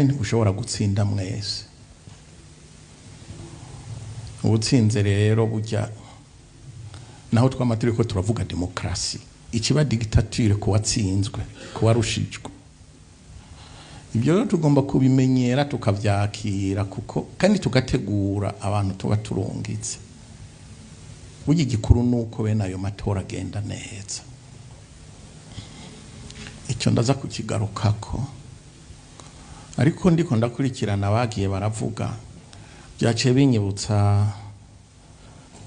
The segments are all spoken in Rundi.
Ntigushobora gutsinda mwese. Ubutsinze rero, burya naho twama turiko turavuga demokarasi, ikiba dictature ku watsinzwe, ku warushijwe. Ibyo rero tugomba kubimenyera, tukavyakira, kuko kandi tugategura abantu tuba turungitse. Burya igikuru ni uko bene ayo matora agenda neza. Icyo ndaza kukigarukako, ariko ndiko ndakurikirana bagiye baravuga, byaciye binyibutsa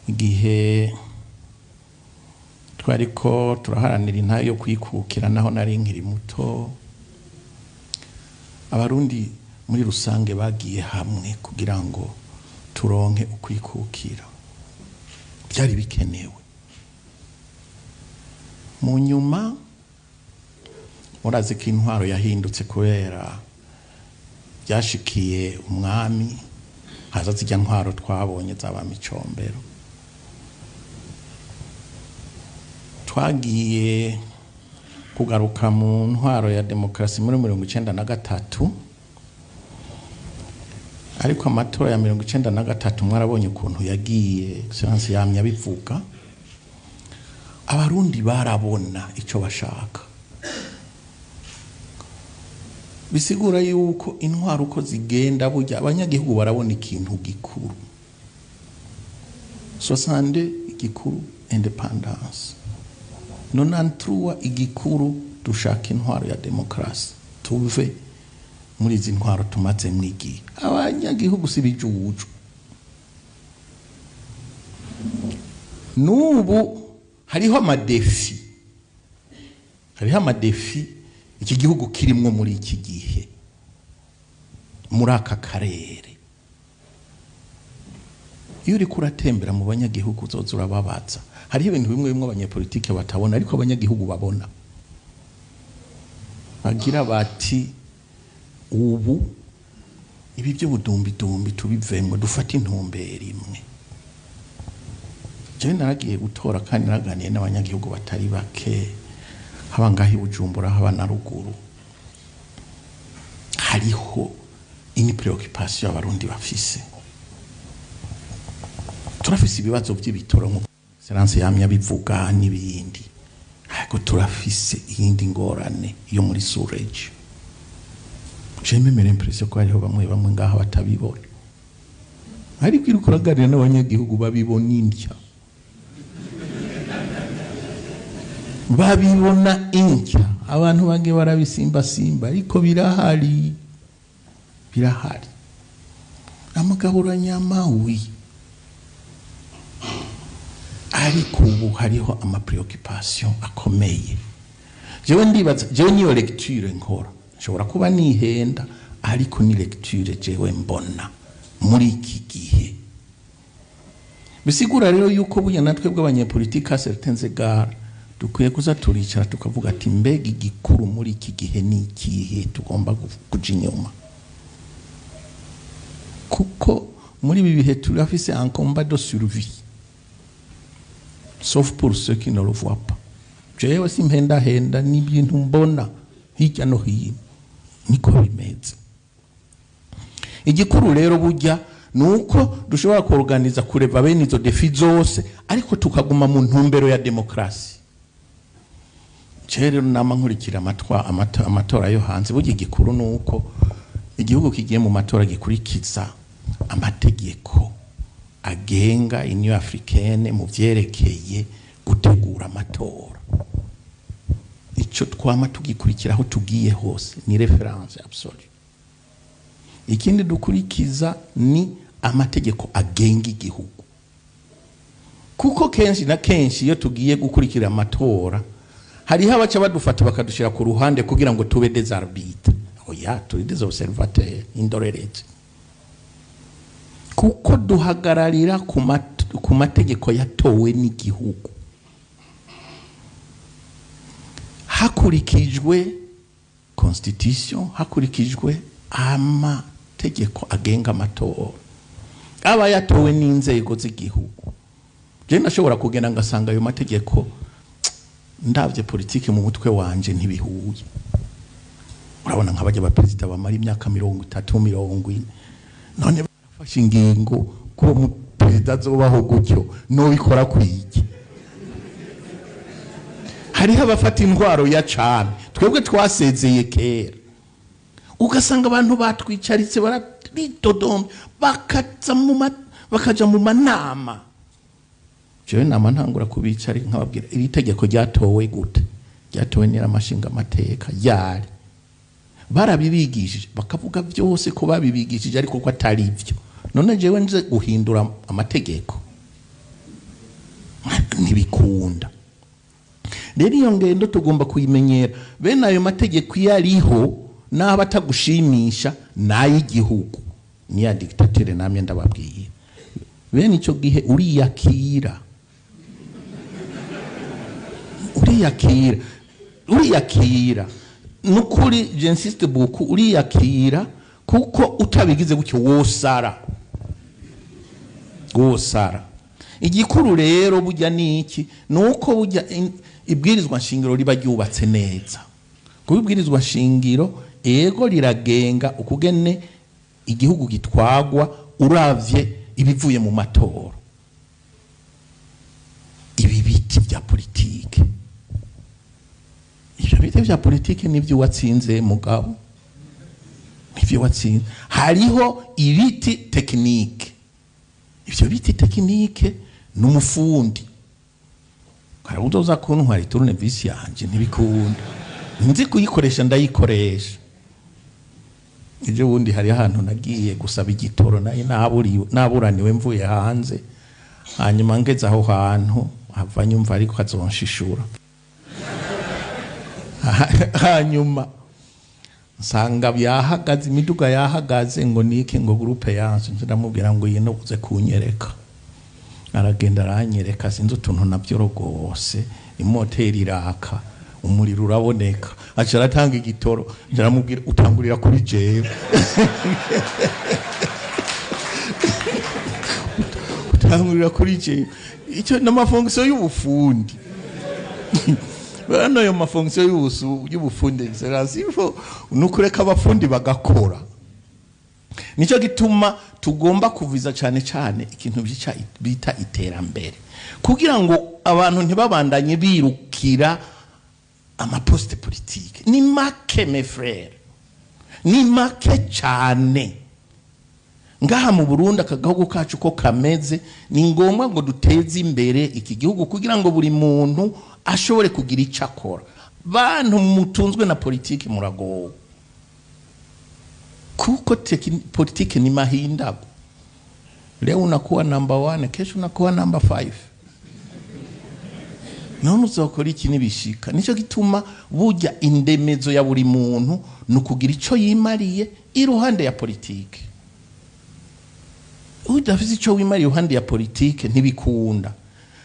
igihe twariko turaharanira intahe yo kwikukira, naho nari nkiri muto. Abarundi muri rusange bagiye hamwe kugira ngo turonke ukwikukira, byari bikenewe. Mu nyuma murazi ko intwaro yahindutse kubera byashikiye umwami, haza zijya ntwaro twabonye zaba Micombero. Twagiye kugaruka mu ntwaro ya demokarasi muri 93, ariko amatora ya 93 mwarabonye ukuntu yagiye. Excellence yamye abivuga, Abarundi barabona icyo bashaka. Bisigura yuko intwaro uko zigenda, burya abanyagihugu barabona ikintu gikuru. 62 igikuru indépendance, 93 igikuru dushaka intwaro ya demokarasi, tuve muri izi ntwaro tumazemwo igihe. Abanyagihugu si bijuju. N'ubu hariho ama défis, hariho ama défis iki gihugu kirimwo muri iki gihe, muri aka karere. Iyo uriko uratembera mu banyagihugu, uzoza urababaza, hariho ibintu bimwe bimwe abanyepolitike batabona ariko abanyagihugu babona. Bagira bati: "Ubu ibi by'ubudumbidumbi tubivemwo, dufate intumbero imwe." Jewe naragiye gutora kandi naraganiye n'abanyagihugu batari bake, haba ngaho i Bujumbura, haba na ruguru. Hariho une préoccupation Abarundi bafise. Turafise ibibazo by'ibitoro nk'uko Excellence yamye abivuga n'ibindi, ariko turafise iyindi ngorane yo muri sous-région. J'ai même l'impression ko hariho bamwe bamwe ngaho batabibona, ariko iriko uraganira n'abanyagihugu babibona indya, babibona indya. Abantu bange barabisimbasimba, ariko birahari, birahari. Amagaburanyama, ariko ubu hariho ama préoccupations akomeye. Jewe ndibaza, jewe niyo lecture nkora, nshobora kuba nihenda, ariko ni lecture jewe mbona muri iki gihe. Bisigura rero yuko burya natwe bw'abanyepolitike, à certains égards, dukwiye kuza turicara tukavuga ati: "Mbega igikuru muri iki gihe ni ikihe tugomba kuja inyuma?" Kuko muri ibi bihe turafise un combat de survie, sauf pour ceux qui ne le voient pas. Jewe simpendahenda, n'ibintu mbona hirya no hino niko bimeze. Igikuru rero burya ni uko dushobora kuorganiza kureva bene izo défis zose, ariko tukaguma mu ntumbero ya demokarasi. Jewe rero nama nkurikira amatora yo hanze. Burya igikuru ni uko igihugu kigiye mu matora gikurikiza amategeko agenga Union Africaine mu vyerekeye gutegura amatora. Ico twama tugikurikira aho tugiye hose, ni référence absolue. Ikindi dukurikiza ni amategeko agenga igihugu, kuko kenshi na kenshi iyo tugiye gukurikira amatora hariho abaca badufata bakadushyira ku ruhande kugira ngo tube des arbitres. Oya, turi des observateurs, indorerezi, kuko duhagararira ku mategeko yatowe n'igihugu hakurikijwe constitution, hakurikijwe amategeko agenga amatora aba yatowe n'inzego z'igihugu. Je nashobora kugenda ngasanga ayo mategeko, ndavye politike mu mutwe wanje ntibihuye. Urabona nk'abajya abaperezida bamara imyaka 30, 40, none barafashe ingingo ko uwo muperezida azobaho gutyo, nobikora kwiki? Hariho abafata intwaro ya cami, twebwe twasezeye kera. Ugasanga abantu batwicaritse, bararidodomba, bakaza mu bakaja mu manama. Jewe nama ntangura kubicara nkababwira: iri tegeko ryatowe gute? Ryatowe n'amashinga amateka ryari? Barabibigishije? Bakavuga byose ko babibigishije, ariko ko atari byo. None jewe nze guhindura amategeko? Ntibikunda. Rero iyo ngendo tugomba kuyimenyera. Bene ayo mategeko iyo ariho, n'aba atagushimisha, n'ay'igihugu, niya dictature. Namye ndababwiye, bene icyo gihe uriyakira, uriyakira, uriyakira. Nukuri, j'insiste beaucoup, uriyakira, kuko utabigize gutyo wosara, wosara. Igikuru rero burya ni iki? Ni uko burya ibwirizwa nshingiro riba ryubatse neza, kuko ibwirizwa nshingiro ego riragenga ukugene igihugu gitwagwa uravye ibivuye mu matora. Ibi biti bya politike, ivyo biti vya politike nivyo watsinze, mugabo nivyo watsinze. Hariho ibiti techniques. Ivyo biti techniques n'umufundi hari uzoza kuntwara tournevis yanje, ntibikunda. Nzi kuyikoresha, ndayikoresha. Ejo bundi hari ahantu nagiye gusaba igitoro, nayo naburiwe, naburaniwe, mvuye hanze. Hanyuma ngeze aho hantu, hava nyumva ariko azonshishura. Hanyuma nsanga byahagaze, imiduga yahagaze. Ngo niki? Ngo groupe yanse. Ndamubwira ngo iyi uze kunyereka. Aragenda aranyereka, sinzi utuntu nabyo rwose, imoteri iraka, umuriro uraboneka, aca aratanga igitoro. Ndaramubwira: utangurira kuri jewe, utangurira kuri jewe. Icyo n'amafonction y'ubufundi. Bano ayo mafonction y'ubufundi, excellence, ifo nukureka abafundi bagakora. Nicyo gituma tugomba kuviza cyane cyane ikintu bita iterambere, kugira ngo abantu ntibabandanye birukira amaposte politike. Ni make, mes frères, ni make cyane ngaha mu Burundi. Aka gahugu kacu ko kameze, ni ngombwa ngo duteze imbere iki gihugu kugira ngo buri muntu ashobore kugira icyo akora. Bantu mutunzwe na politiki, muragowe, kuko politiki ni mahindago. Leo unakuwa number one, kesho unakuwa number five. None uzokora iki nibishika? Nicyo gituma burya indemezo ya buri muntu ni ukugira icyo yimariye iruhande ya politiki. Udafite icyo wimariye iruhande ya politiki, ntibikunda.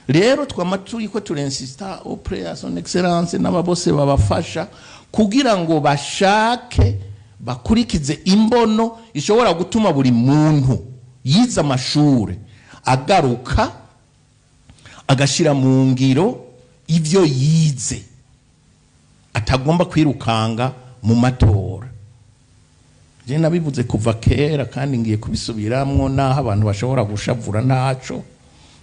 Rero twama turiko turinsista auprès ya son excellence n'aba bose babafasha, kugira ngo bashake bakurikize imbono ishobora gutuma buri muntu yize amashure agaruka agashira mu ngiro ivyo yize, atagomba kwirukanga mu matora. Je nabivuze kuva kera kandi ngiye kubisubiramwo, naho abantu bashobora gushavura, ntaco.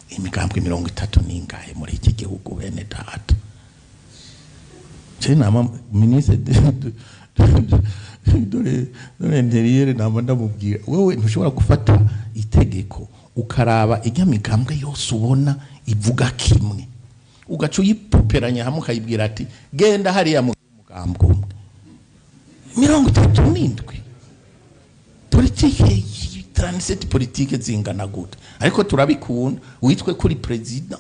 Imigambwe 30 n'ingahe muri iki gihugu, bene data? Je nama ministre de l'intérieur, nama ndamubwira: wewe ntushobora gufata itegeko, ukaraba ijya migambwe yose ubona ivuga kimwe, ugaca uyipoperanya hamwe, ukayibwira ati: genda hariya mu mugambwe umwe. 37 politike, 37 politike zingana gute? Ariko turabikunda. Witwe kuri president,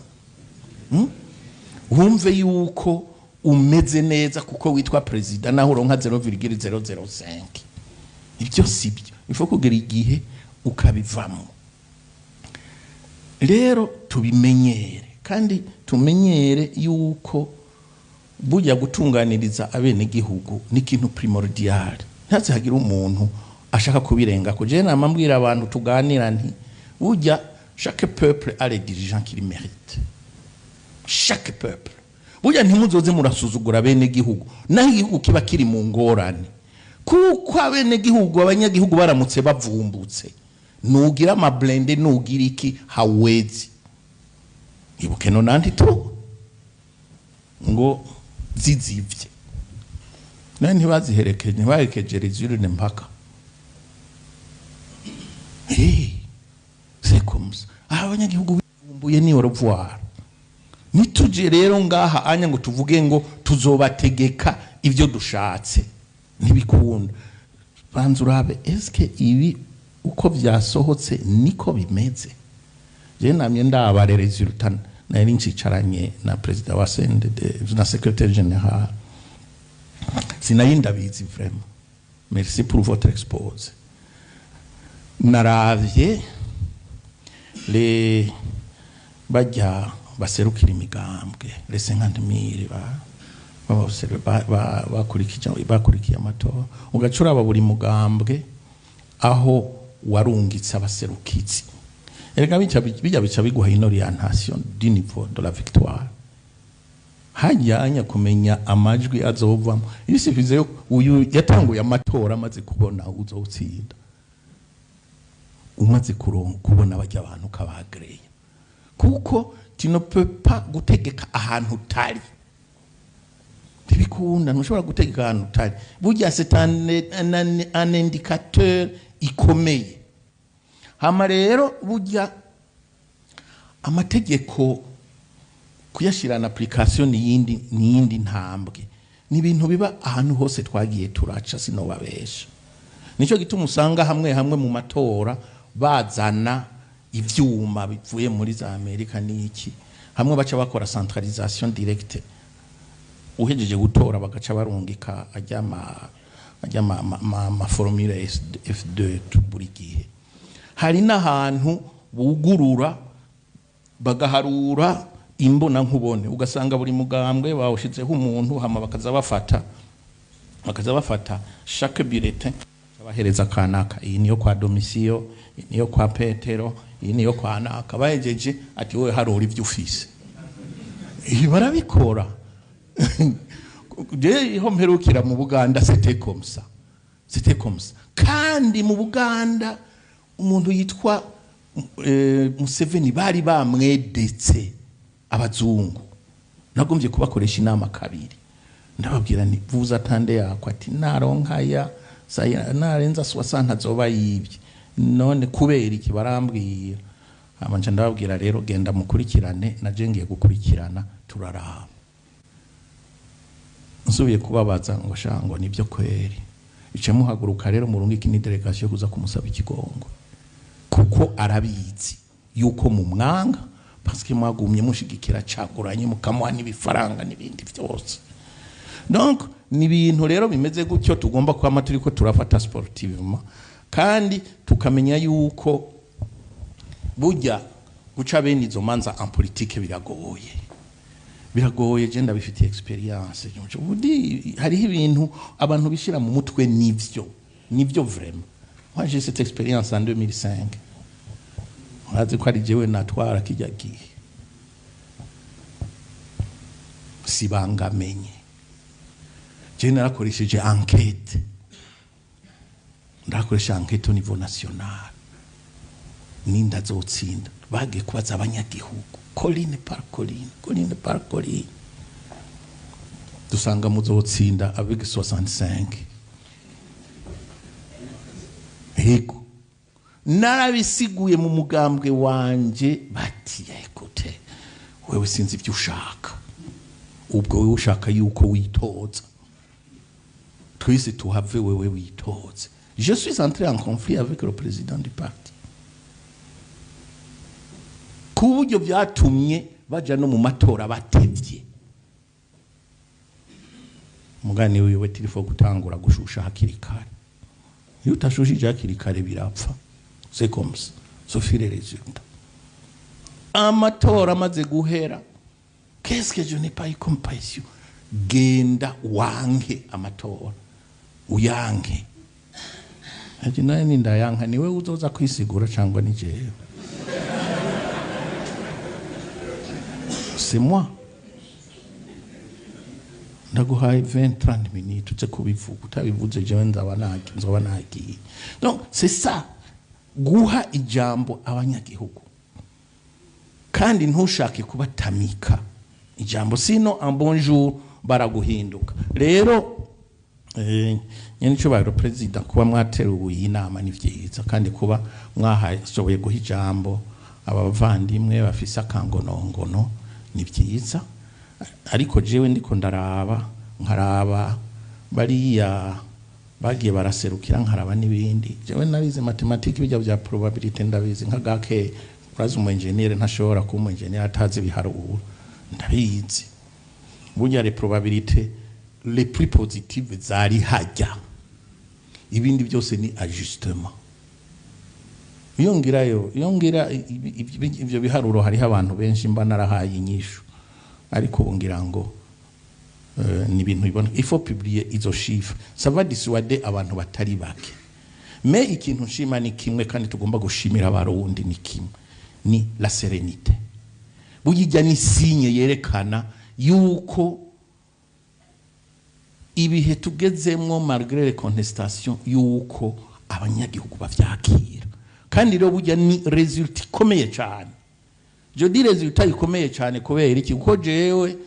Wumve yuko umeze neza kuko witwa president, naho uronka 0,005. Ibyo si byo. Ifo kugera igihe ukabivamo. Rero tubimenyere, kandi tumenyere yuko burya gutunganiriza abenegihugu ni ikintu primordial. Ntaze hagira umuntu ashaka kubirenga ko. Je nama mbwira abantu tuganira nti: burya chaque peuple a les dirigeants qu'il mérite. Chaque peuple. Burya ntimuzoze murasuzugura bene gihugu, naho igihugu kiba kiri mu ngorane. Kuko abenegihugu, abanyagihugu baramutse bavumbutse, nugira ama blindés, nugira iki, hawezi. Ibuke 92 ngo zizivye nayo ntibaziherekeje, ntibaherekeje les mpaka. C'est comme ça. Aha abanyagihugu bivumbuye ni au revoir. Nituje rero ngaha anya ngo tuvuge ngo tuzobategeka ivyo dushatse, ntibikunda. Banza urabe, eske ibi uko vyasohotse niko bimeze? Je namye ndaba les résultats. Nari ncicaranye na président wa CNDD na secrétaire général, sinari ndabizi. Vraiment, merci pour votre exposé. Naravye les bajya baserukira imigambwe, les 50 000 bakurikije, bakurikiye amatora, ugaca uraba buri mugambwe aho warungitse abaserukizi. Erega bica bijya bica biguha une orientation du niveau de la victoire. Hajyanya kumenya amajwi azovamo, il suffit yo uyu yatanguye amatora amaze kubona uzotsinda, umaze kubona bajya abantu kabagreye, kuko tu ne peux pas gutegeka ahantu utari. Ntibikunda, ntushobora gutegeka ahantu utari. Burya c'est un indicateur ikomeye. Hama rero burya amategeko kuyashyira na application ni yindi ntambwe. Ni ibintu biba ahantu hose twagiye turaca, sinobabesha. Nicyo gituma usanga hamwe hamwe mu matora bazana ivyuma bivuye muri za Amerika n'iki, hamwe baca bakora centralisation directe, uhejeje gutora bagaca barungika ajya ma formule F2 buri gihe. Hari n'ahantu bugurura bagaharura imbona nkubone, ugasanga buri mugambwe bawushizeho umuntu, hama bakaza bafata chaque bulletin, bahereza kanaka: iyi niyo kwa Domisiyo, iyi niyo kwa Petero, iyi niyo kwa naka. Bahejeje ati: "Wowe harura ibyo ufise." Ibi barabikora. Je iho mperukira mu Buganda, c'était comme ça, c'était comme ça. Kandi mu Buganda umuntu yitwa Museveni bari bamwedetse abazungu. Nagombye kubakoresha inama kabiri, ndababwira nti vuza tande yako, ati naronkaya saya narenza 60 azoba yibye. None kubera iki? Barambwira. Hama nca ndababwira rero: "Genda mukurikirane, naje ngiye gukurikirana, turaraba." Nsubiye kubabaza ngo shango nibyo kweri, ice muhaguruka rero murungike ni délégation kuza kumusaba ikigongo, kuko arabizi yuko mu mwanga, parce que mwagumye mushigikira caguranye, mukamuha n'ibifaranga n'ibindi byose. Donc ni ibintu rero bimeze gutyo tugomba kwama turiko turafata sportivement, kandi tukamenya yuko burya guca bene izo manza en politique biragoye, biragoye. Je ndabifitiye expérience. Budi hariho ibintu abantu bishira mu mutwe, nivyo nivyo. Vraiment, moi j'ai cette expérience en 2005. Urazi ko ari jewe natwara kijya gihe, sibangamenye. Je narakoresheje enquête, ndakoresha enquête au niveau national, ninda azotsinda. Bagiye kubaza abanyagihugu colline par colline, colline par colline, dusanga muzotsinda avec 65. Yego, narabisiguye mu mugambwe wanje, bati: "Écoute, wewe sinzi ibyo ushaka, ubwo wewe ushaka yuko witoza, twese tuhave, wewe witoze." Je suis entré en conflit avec le président du parti, ku buryo byatumye baja no mu matora batevye. Mugani wiwe tirifo gutangura gushusha hakiri kare. Iyo utashushije hakiri kare birapfa. C'est comme ça, sauf les résultats. Amatora amaze guhera, qu'est-ce que je n'ai pas eu comme pression? Genda wanke amatora, uyanke. Ati: "Nawe nindayanka, niwe uzoza kwisigura cyangwa ni jewe?" C'est moi. Ndaguhaye 20 30 minutes uze kubivuga. Utabivuze, jewe nzaba nagiye, nzoba nagiye. Donc c'est ça, guha ijambo abanyagihugu, kandi ntushake kubatamika ijambo, sinon un bon jour baraguhinduka. Rero nyene icubahiro perezida, kuba mwateruye iyi nama ni vyiza, kandi kuba mwahashoboye guha ijambo abavandimwe bafise akangonongono ni vyiza. Ariko jewe ndiko ndaraba, nkaraba bariya bagiye baraserukira, nkaraba n'ibindi. Jewe narize mathématiques, bijya bya probabilité ndabizi nka gake. Urazi, umu engineer ntashobora kuba umu engineer atazi ibiharuro. Ndabizi, burya les probabilités les plus positives zari hajya, ibindi byose ni ajustement. Iyo ngirayo, iyo ngira ibyo biharuro, hariho abantu benshi mba narahaye inyishu. Ariko ubu ngira ngo ni ibintu bibona. Il faut publier izo chiffres, ça va dissuader abantu batari bake. Mais ikintu nshima ni kimwe, kandi tugomba gushimira Abarundi ni kimwe, ni la sérénité. Burya ni signe yerekana yuko ibihe tugezemwo, malgré les contestations, yuko abanyagihugu bavyakira. Kandi rero burya ni résultat ikomeye cyane. Je dis résultat ikomeye cyane kubera iki? Kuko jewe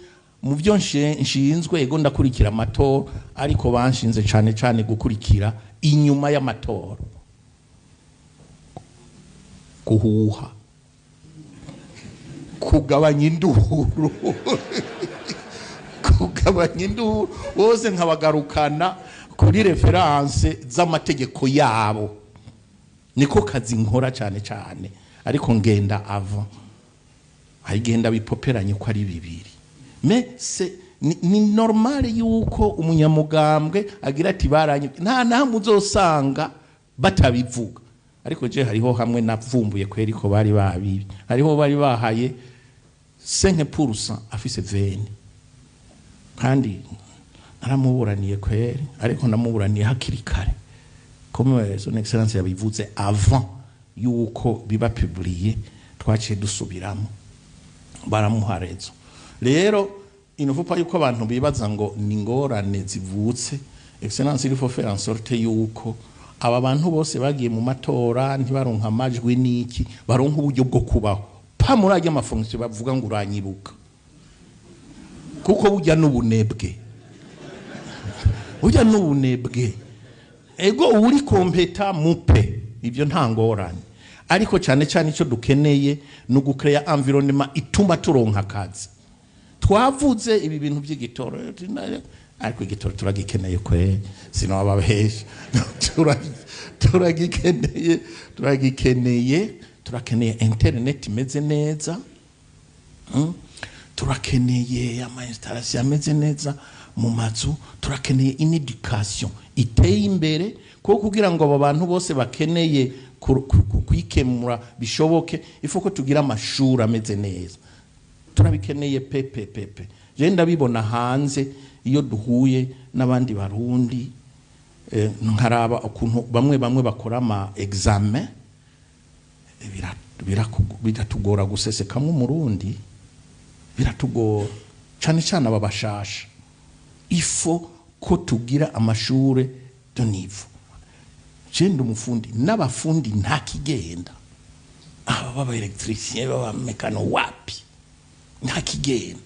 mu byo nshinzwe, ego ndakurikira amatora, ariko banshinze cyane cyane gukurikira inyuma y'amatora, guhuha, kugabanya induru, kugabanya induru bose nkabagarukana kuri références z'amategeko yabo. Niko kazi nkora cyane cyane. Ariko ngenda ava hari bipoperanye ko ari bibiri. Mais c'est ni normal yuko umunyamugambwe agira ati baranye, nta namwe uzosanga batabivuga. Ariko je hariho hamwe navumbuye kweri ko bari babibi, hariho bari bahaye 5% afise 20, kandi naramuburaniye kweri, ariko namuburaniye hakiri kare, comme Son Excellence yabivuze avant yuko biba publié. Twaciye dusubiramo, baramuha raison. Rero il ne faut pas yuko abantu bibaza ngo ni ingorane zivutse. Excellence, il faut faire en sorte yuko aba bantu bose bagiye mu matora ntibaronka amajwi n'iki, baronka uburyo bwo kubaho, pa muri ajya ama fonctions bavuga ngo uranyibuka, kuko burya n'ubunebwe, burya n'ubunebwe. Ego, uri compétent mupe, ibyo nta ngorane. Ariko cyane cyane icyo dukeneye ni ugu créer environnement ituma turonka akazi. Twavuze ibi bintu by'igitoro, ariko igitoro turagikeneye kwe, sinababesha. Turagikeneye, turagikeneye. Turakeneye internet imeze neza. Turakeneye ama installations ameze neza mu mazu. Turakeneye une éducation iteye imbere, kuko kugira ngo abo bantu bose bakeneye kwikemura bishoboke, il faut ko tugira amashuri ameze neza. Turabikeneye pepe pepe. Je ndabibona hanze iyo duhuye n'abandi Barundi, nkaraba ukuntu bamwe bamwe bakora ama examen, biratugora gusesekamo Umurundi, biratugora cyane cyane aba bashasha. Il faut ko tugira amashure de niveau. Je ndi umufundi, n'abafundi nta kigenda. Aba baba électricien, baba mécano, wapi, nta kigenda.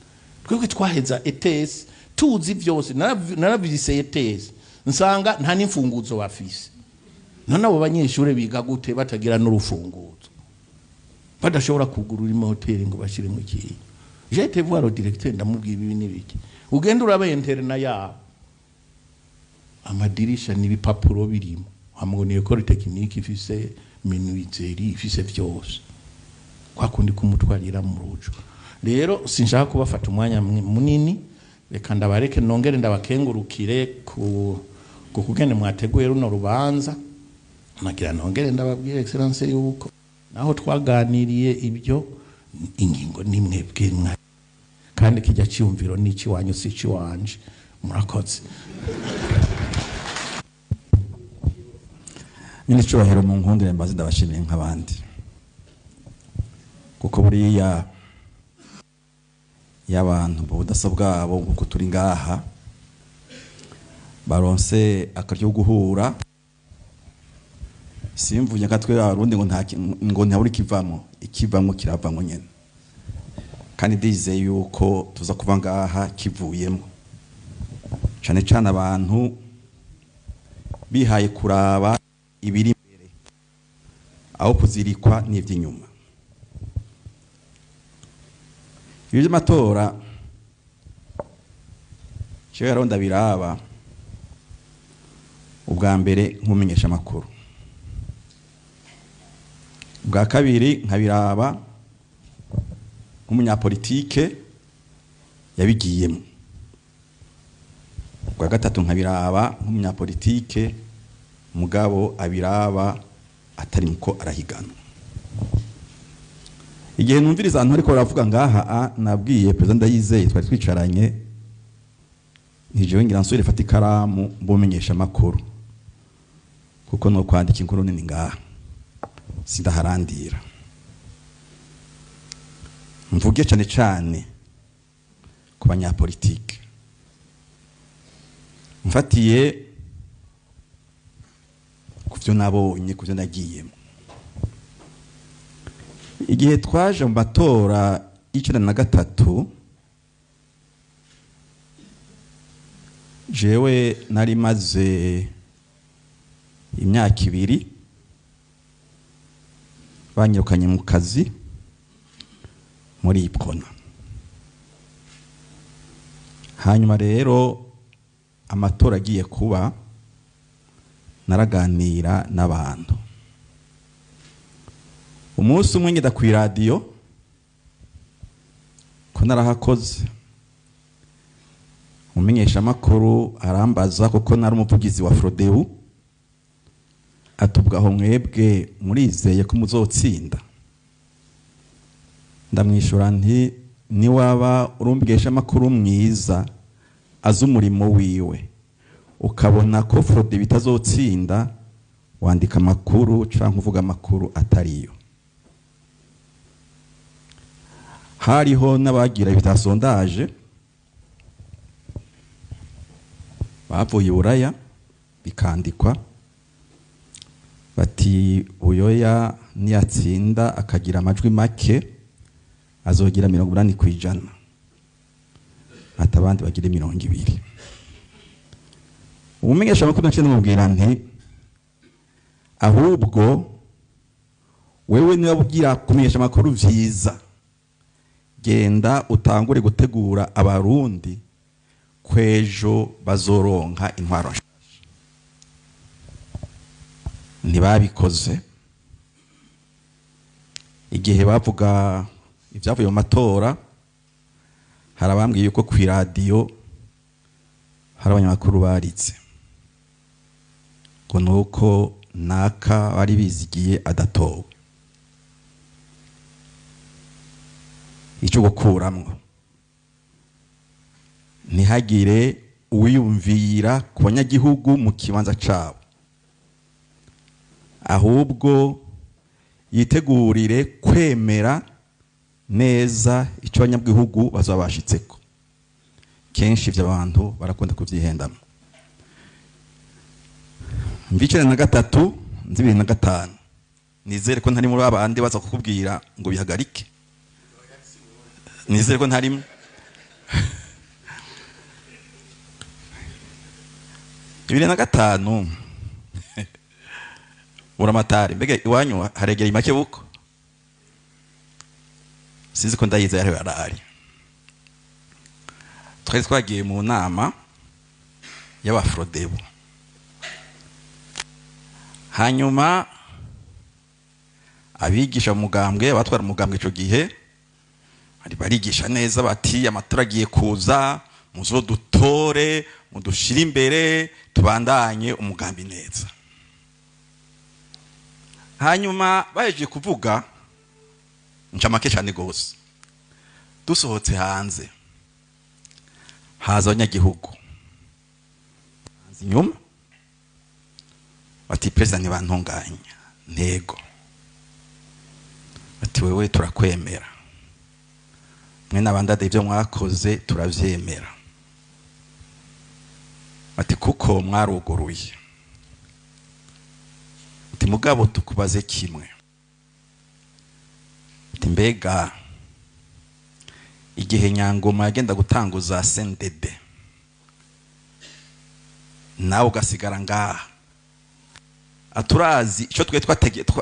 Twebwe twaheza ETS tuzi byose. Naravise ETS, nsanga nta n'imfunguzo bafise. None abo banyeshuri biga gute batagira n'urufunguzo, badashobora kugurura imoteri ngo bashyiremo ikintu? J'ai été voir le directeur, ndamubwira ibi n'ibiki. Ugenda uraba internat yabo, amadirisha n'ibipapuro birimo, hamwe ni école technique ifise menuiserie, ifise vyose, kwa kundi kumutwarira mu rujo. Rero sinshaka kubafata umwanya munini, reka ndabareke, nongere ndabakengurukire ku kugene mwateguye runo rubanza. Nagira nongere ndababwire, Excellence, yuko naho twaganiriye ibyo ingingo nimwebwe mwa, kandi kijya cyumviro n'iki wanyu si ikiwanje. Murakoze. Nyine icyubahiro, mu nkundire mbaze ndabashimiye nk'abandi, kuko buriya iyo abantu mu budasa bwabo nk'uko turi ngaha Baronse akaryo guhura, simvuye nka twe Abarundi ngo nta ngo ntaburi kivamo, ikivamo kiravamo nyene, kandi ndizeye yuko tuza kuva ngaha kivuyemo, cane cane abantu bihaye kuraba ibiri imbere aho kuzirikwa n'ivy'inyuma. Ibyo by'amatora jewe rero ndabiraba ubwa mbere nk'umumenyesha amakuru, ubwa kabiri nkabiraba nk'umunyapolitike yabigiyemo, ubwa gatatu nkabiraba nk'umunyapolitike mugabo abiraba atari muko arahiganwa. Igihe numviriza abantu ariko baravuga ngaha, nabwiye President Ndayizeye twari twicaranye, ntijewe ngira nsubire fata ikaramu mbumenyesha amakuru, kuko no kwandika inkuru nini ngaha sindaharandira, mvuge cane cane ku banyapolitike, mfatiye ku vyo nabonye, ku vyo nagiyemo. Igihe twaje mu matora y'93, jewe nari maze imyaka 2 banyirukanye mu kazi muri Ipkona. Hanyuma rero amatora agiye kuba, naraganira n'abantu. Umunsi umwe ngenda ku radio ko narahakoze, umumenyesha makuru arambaza, kuko nari umuvugizi wa Frodeu, atubwa aho mwebwe murizeye ko muzotsinda? Ndamwishura nti niwaba urumbigesha makuru mwiza azi umurimo wiwe, ukabona ko Frodeu bitazotsinda, wandika amakuru canke uvuga amakuru atariyo. Hariho n'abagira ibita sondage bavuye Buraya bikandikwa bati Buyoya niyatsinda akagira amajwi make azogira 80%, ati abandi bagira 20. Umumenyesha makuru naciye ndamubwira nti ahubwo wewe niba ugira kumenyesha amakuru vyiza, genda utangure gutegura Abarundi kwejo bazoronka intwaro nshasha. Ntibabikoze. Igihe bavuga ibyavuye mu matora, hari abambwiye yuko ku radio hari abanyamakuru baritse ngo nuko naka bari bizigiye adatowe. Icyo gukuramwo, ntihagire uwiyumvira ku banyagihugu mu kibanza cabo, ahubwo yitegurire kwemera neza icyo abanyagihugu bazaba bashitseko. Kenshi ivyo abantu barakunda kuvyihendamo. Mvicene na 3 nzi 2005, nizere ko ntari muri abandi baza kukubwira ngo bihagarike, nizere ko ntarimo. 2005 Buramatari, mbega iwanyu haregera imake buko, sinzi ko ndayize yari yarari. Twari twagiye mu nama y'abafrodebo, hanyuma abigisha mugambwe, abatwara mugambwe ico gihe bari barigisha neza bati amatora agiye kuza, muzodutore mudushire imbere tubandanye umugambi neza. Hanyuma bahejeje kuvuga ncamake cyane gose, dusohotse hanze haza abanyagihugu hanze inyuma bati president ntibantunganya ntego, bati wewe turakwemera, mwe n'abandi ibyo mwakoze turavyemera. Bati kuko mwaruguruye. Ati mugabo tukubaze kimwe. Ati mbega igihe Nyangoma yagenda gutanguza CNDD, nawe ugasigara ngaha, aturazi icyo twe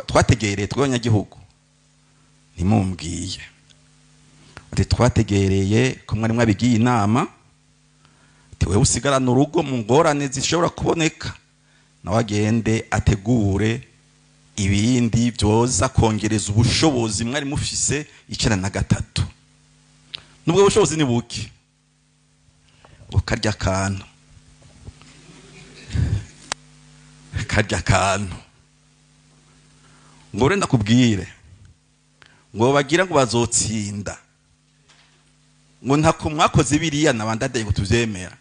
twategereye tw'abanyagihugu, ntimumbwiye. Ati twategereye ko mwari mwabigiye inama, ati wewe usigarana urugo mu ngorane zishobora kuboneka, nawe agende ategure ibindi byoza kongereza ubushobozi mwari mufise 93. Nubwo bushobozi ni buke, ukarya akantu karya akantu ngo renda kubwire ngo bagira ngo bazotsinda, ngo ntako mwakoze biriya nabandadaye ngo tuvyemera,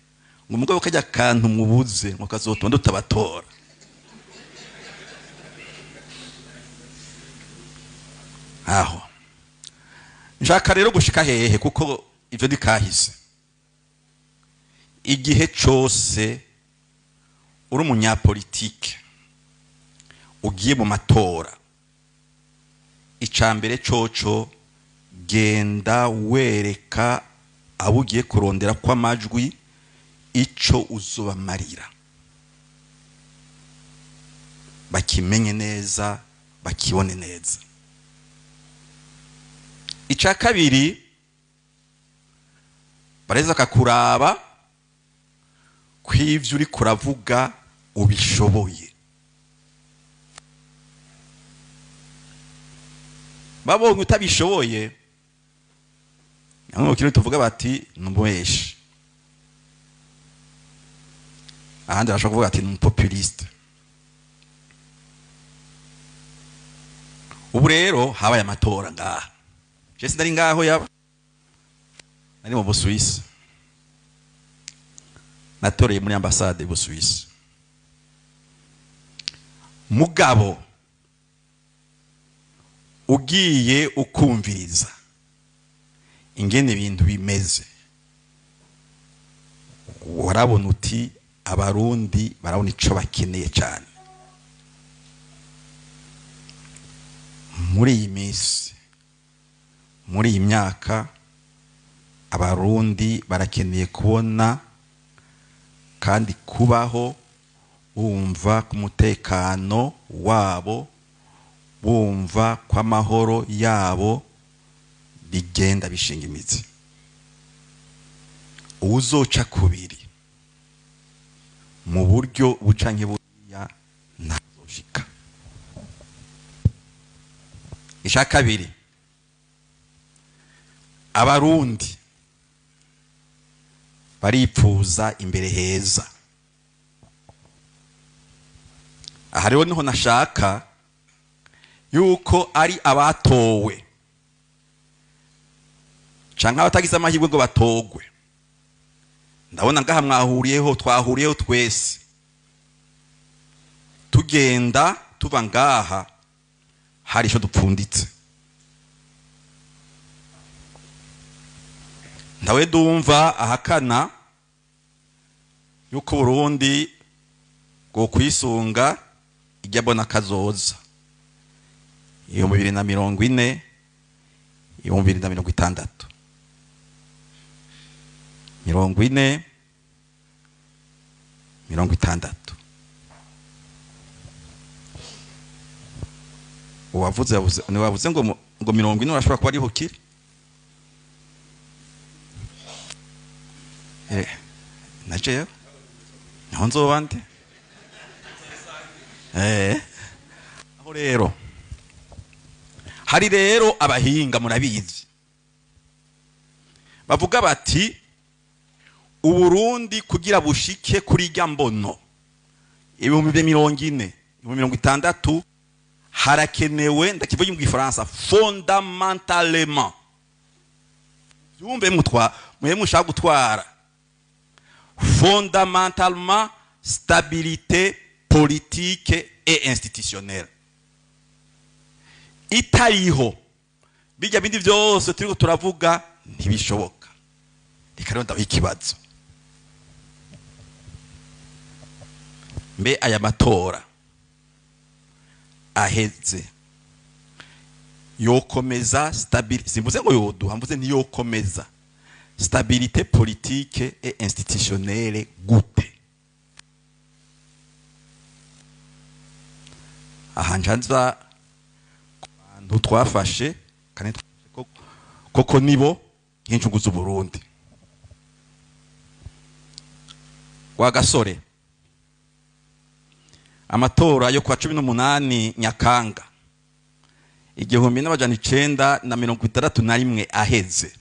ngo mugabo kajya akantu mubuze ngo kazotuma dutabatora. Aho nshaka rero gushika hehe, kuko ivyo ndikahise. Igihe cose uri umunyapolitike ugiye mu matora, icambere coco genda wereka abo ugiye kurondera ko amajwi ico uzobamarira, bakimenye neza, bakibone neza. Ica kabiri, bareza kakuraba kw'ivyo uri kuravuga ubishoboye. Babonye utabishoboye, namwe kintu tuvuga bati numubeshe, ahandi bashobora kuvuga ati ni populiste. Ubu rero habaye amatora ngaha, je sinari ngaho, yaba nari mu Busuwisi, natoreye muri ambassade y'Ubusuwisi. Mugabo ugiye ukumviriza ingene ibintu bimeze, warabona uti abarundi barabona ico bakeneye cyane muri iyi minsi, muri iyi myaka. Abarundi barakeneye kubona kandi kubaho bumva ku mutekano wabo, bumva ko amahoro yabo bigenda bishinga imizi. Uwuzoca kubiri mu buryo bucanke buriya ntazoshika. Ica kabiri, abarundi baripfuza imbere heza. Aha rero niho nashaka yuko ari abatowe canke abatagize amahirwe ngo batogwe. Ndabona ngaha mwahuriyeho, twahuriyeho twese, tugenda tuva ngaha hari ico dupfunditse. Ndawe dumva ahakana yuko Burundi bwo kwisunga ijya bona kazoza 2040, 2060, 40, 60. Uwavuze wavuze ngo 40 urashobora kuba ariho kiri. Naje niho nzoba ndi. Aho rero hari rero abahinga murabizi bavuga bati Uburundi kugira bushike kuri rya mbono 2040, 2060, harakenewe, ndakivuga mu Gifaransa, fondamentalement. Yumve mutwa mwe mushaka gutwara fondamentalement stabilité politique et institutionnelle. Itariho bijya bindi byose turiko turavuga ntibishoboka. Reka rero ndabaha ikibazo. Mbe aya matora aheze yokomeza stabilité, simvuze ngo yoduha, mvuze ntiyokomeza stabilité politique et institutionnelle gute? Aha njanza ku bantu twafashe kandi koko nibo nk'incungu z'Uburundi. Rwagasore, amatora yo kwa 18 Nyakanga 1961 aheze,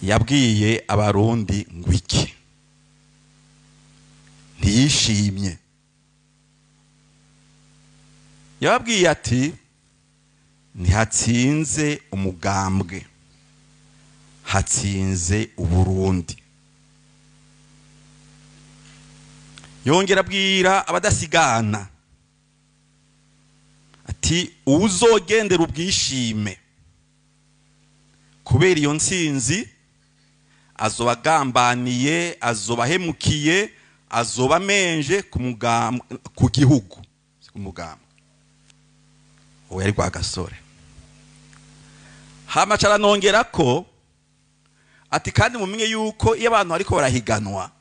yabwiye Abarundi ngo iki? Ntiyishimye. Yababwiye ati ntihatsinze umugambwe, hatsinze Uburundi. Yongera abwira abadasigana ati uwuzogendera ubwishime kubera iyo ntsinzi azoba agambaniye, azoba ahemukiye, azoba amenje ku gihugu, ku mugambwe. Uwo yari Rwagasore. Hama aranongera ko ati kandi mumenye yuko iyo abantu ariko barahiganwa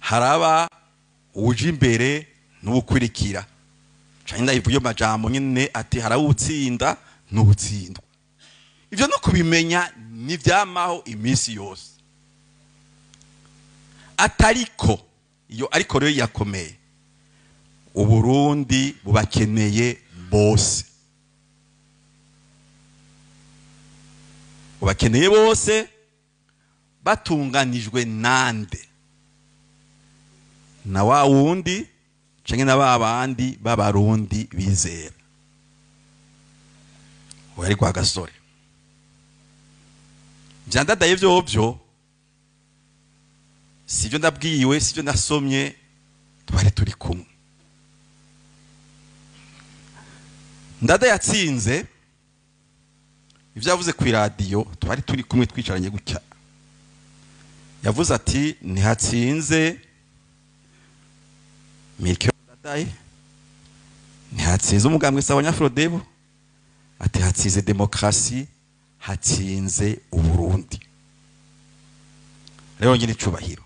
haraba uje imbere n'uwukurikira. Canke ndayivuye majambo nyene ati harawutsinda n'uwutsindwa. Ivyo no kubimenya ni vyamaho iminsi yose. Atariko iyo ariko rero yakomeye, Uburundi bubakeneye bose, bubakeneye bose batunganijwe nande? Na wa wundi canke na ba bandi b'Abarundi bizera. Uwo yari Rwagasore. Vyandadaye vyovyo sivyo ndabwiwe, sivyo nasomye, twari turi kumwe. Ndada yatsinze ivyo yavuze ku radio, twari turi kumwe twicaranye gutya. Yavuze ati ntihatsinze Melchior Ndadaye, ntihatsinze umugambwe sawa Nyafrodebu, ati hatsinze demokrasi, hatsinze Uburundi. Rero ngira icubahiro,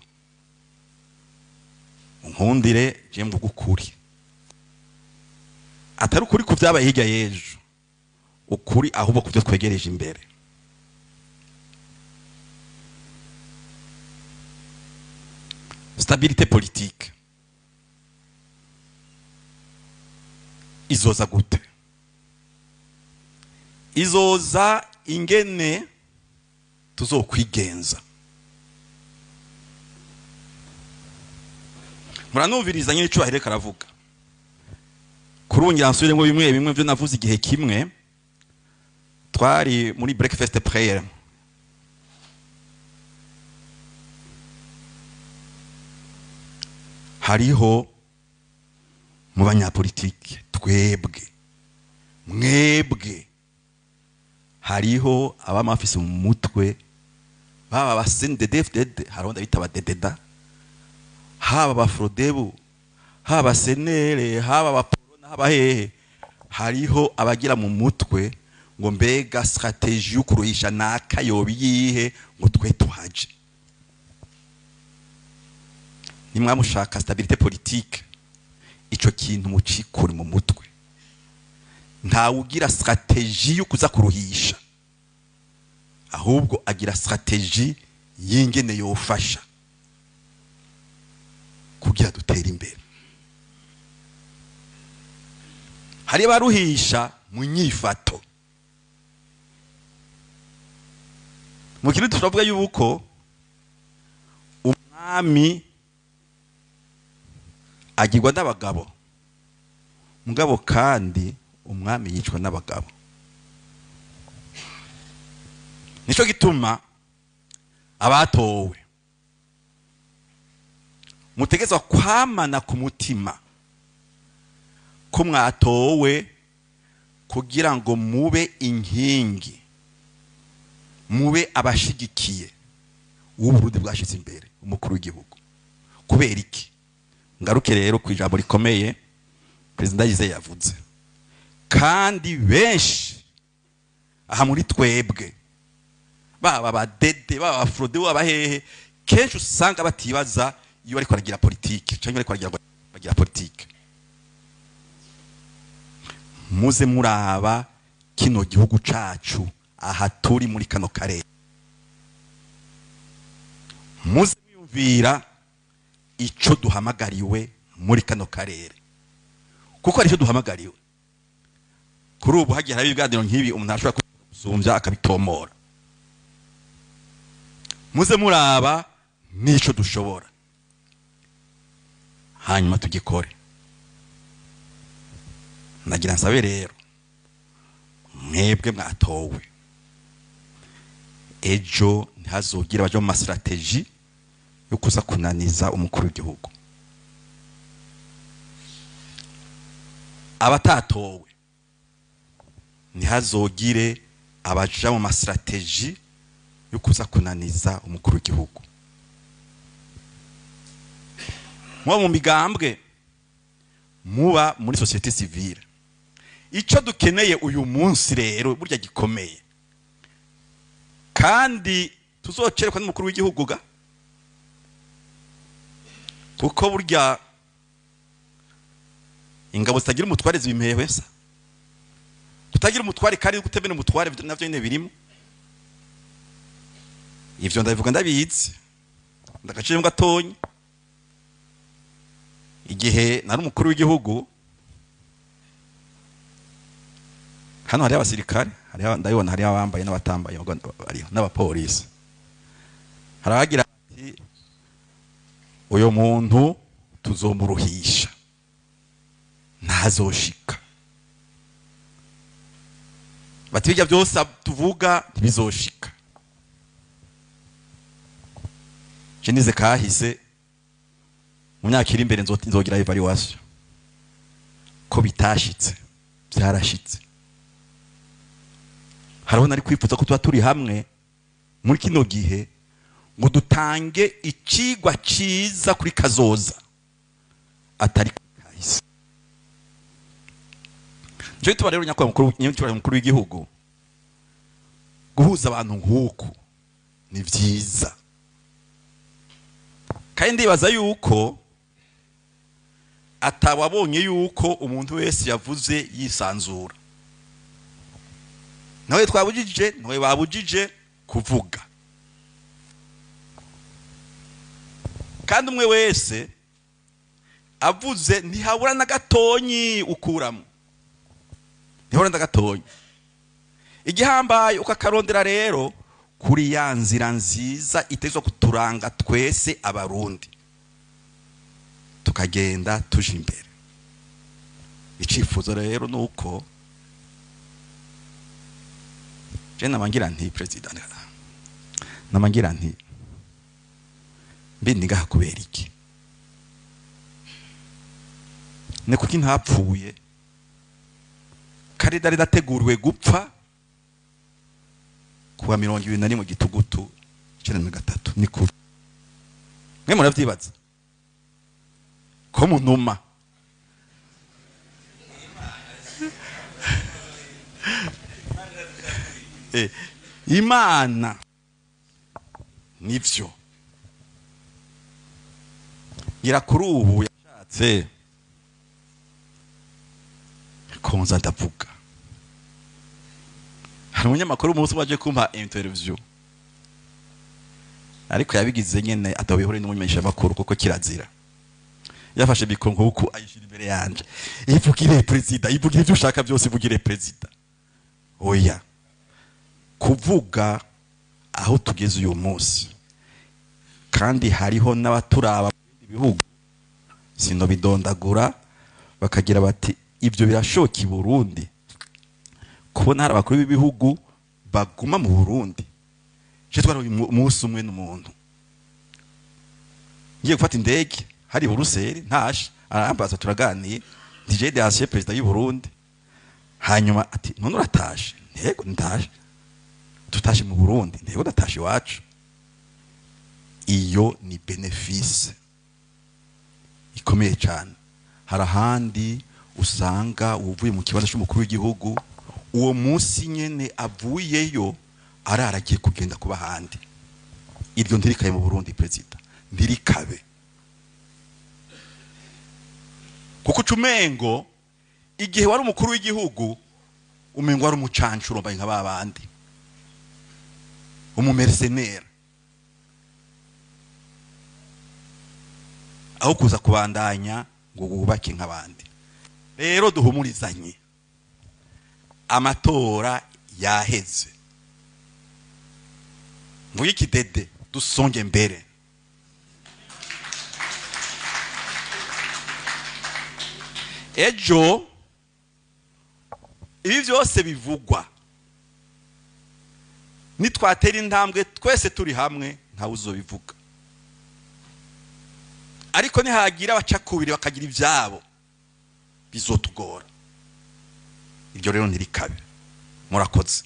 unkundire je mvuga ukuri, atari ukuri ku vyabaye hirya y'ejo, ukuri ahubwo ku vyo twegereje imbere. Stabilité politique izoza gute? Izoza ingene tuzokwigenza. Muranumviriza nyine icubahiro karavuga. Kurungira nsubire ngo bimwe bimwe byo navuze igihe kimwe twari muri breakfast prayer. Hariho mu banyapolitike twebwe mwebwe, hariho abamafise mu mutwe baba ba CNDD-FDD, hariho ndabita abadededa, haba abafrodebu, haba senere, haba abaporona, haba hehe, hariho abagira mu mutwe ngo mbega strategie yo kuruhisha naka yoba iyihe ngo twe tuhaje. Nimwamushaka stabilité politique, ico kintu mucikure mu mutwe. Nta ugira strategie yo kuza kuruhisha, ahubwo agira strategie y'ingene yofasha kugira dutere imbere. Hari baruhisha mu nyifato. Mu kintu turavuga yuko umwami agirwa n'abagabo, mugabo kandi umwami yicwa n'abagabo. Nico gituma abatowe mutegezwa kwamana ku mutima ko mwatowe kugira ngo mube inkingi, mube abashigikiye w'Uburundi bwashize imbere Umukuru w'igihugu. Kubera iki? Ngaruke rero ku ijambo rikomeye Perezida Yize yavuze, kandi benshi aha muri twebwe, baba abadede, baba abafrode, baba hehe, kenshi usanga batibaza iyo bariko baragira politike cyangwa bariko baragira politike. Muze muraba kino gihugu cacu aha turi muri kano karere, muze mwiyumvira ico duhamagariwe muri kano karere, kuko hari ico duhamagariwe. Kuri ubu hagiye hari ibiganiro nk'ibi, umuntu ashobora gusumbya akabitomora. Muze muraba n'ico dushobora, hanyuma tugikore. Nagira nsabe rero mwebwe mwatowe, ejo ntihazogire abaja mu ma stratégies yo kuza kunaniza umukuru w'igihugu. Abatatowe, ntihazogire abaja mu ma stratégies yo kuza kunaniza umukuru w'igihugu. Muba mu migambwe, muba muri société civile, ico dukeneye uyu munsi rero burya gikomeye, kandi tuzocerekwa n'umukuru w'igihugu ga, kuko burya ingabo zitagira umutware zibimpewe sa. Kutagira umutware kandi gutemera umutware navyo nyene birimo. Ivyo ndabivuga ndabizi, ndagaciyemo gatonya. Igihe nari umukuru w'igihugu, hano hariho abasirikare, hariho, ndabibona, hariho abambaye n'abatambaye, hariho n'abapolisi. Harabagira ati: "Uyu muntu tuzomuruhisha, ntazoshika." Bati: "Bijya byose tuvuga ntibizoshika." Je nize kahise, mu myaka iri imbere nzogira évaluation ko bitashitse, byarashitse. Hariho nari kwifuza ko tuba turi hamwe muri kino gihe ngo dutange icigwa ciza kuri kazoza, atari kahise. Nico gituma rero, nyakubahwa mukuru, nyakubahwa mukuru w'igihugu, guhuza abantu nk'uku ni vyiza, kandi ndibaza yuko atawabonye yuko umuntu wese yavuze yisanzura. Nawe twabujije, nawe babujije kuvuga, kandi umwe wese avuze ntihabura na gatonyi ukuramo, ntihabura na gatonyi. Igihambaye ukakarondera rero kuri ya nzira nziza itezwa kuturanga twese Abarundi, tukagenda tuja imbere. Icifuzo rero nuko je namangira nti, President, namangira nti: "Mbe ngaha kubera iki? Ni kuki ntapfuye kare dare nateguriwe gupfa kuwa 21 Gitugutu 93?" Ni kubi mwe muravyibaza ko munuma. Imana nivyo ngira kuri ubu yashatse konza ndavuga. Hari umunyamakuru umunsi waje kumpa interview, ariko yabigize nyene atabihure n'umumenyesha makuru, kuko kirazira. Yafashe micro nkuku, ayishira imbere yanje: "Ivugire Perezida, ivugire ibyo ushaka byose, ivugire Perezida." Oya, kuvuga aho tugeze uyu munsi, kandi hariho n'abaturaba mu bindi bihugu, sinobidondagura, bakagira bati: "Ibyo birashoka i Burundi kubona hari abakuru b'ibihugu baguma mu Burundi?" Je twari umunsi umwe n'umuntu ngiye gufata indege hari Buruseli, ntashe, arambaza, turaganiye, ndi je ancien président y'u Burundi. Hanyuma ati: "None uratashe?" "Ntego ndatashe." "Tutashe mu Burundi?" "Ntego ndatashe iwacu." Iyo ni bénéfice ikomeye cyane. Hari ahandi usanga uvuye mu kibanza cy'umukuru w'igihugu, uwo munsi nyene avuyeyo arara agiye kugenda kuba ahandi. Iryo ntirikabe mu Burundi, perezida, ntirikabe, kuko ucumengo igihe wari umukuru w'igihugu umengo wari umucancuro, mbaye nka babandi, umu mercenaire, aho kuza kubandanya ngo wubake nk'abandi. Rero duhumurizanye, amatora yaheze, mvuge ikidede, dusonge mbere. Ejo ibi byose bivugwa, nitwatera intambwe twese turi hamwe, ntawe uzobivuga. Ariko nihagira abacakubiri bakagira ibyabo, bizotugora. Ibyo rero ntirikabe. Murakoze.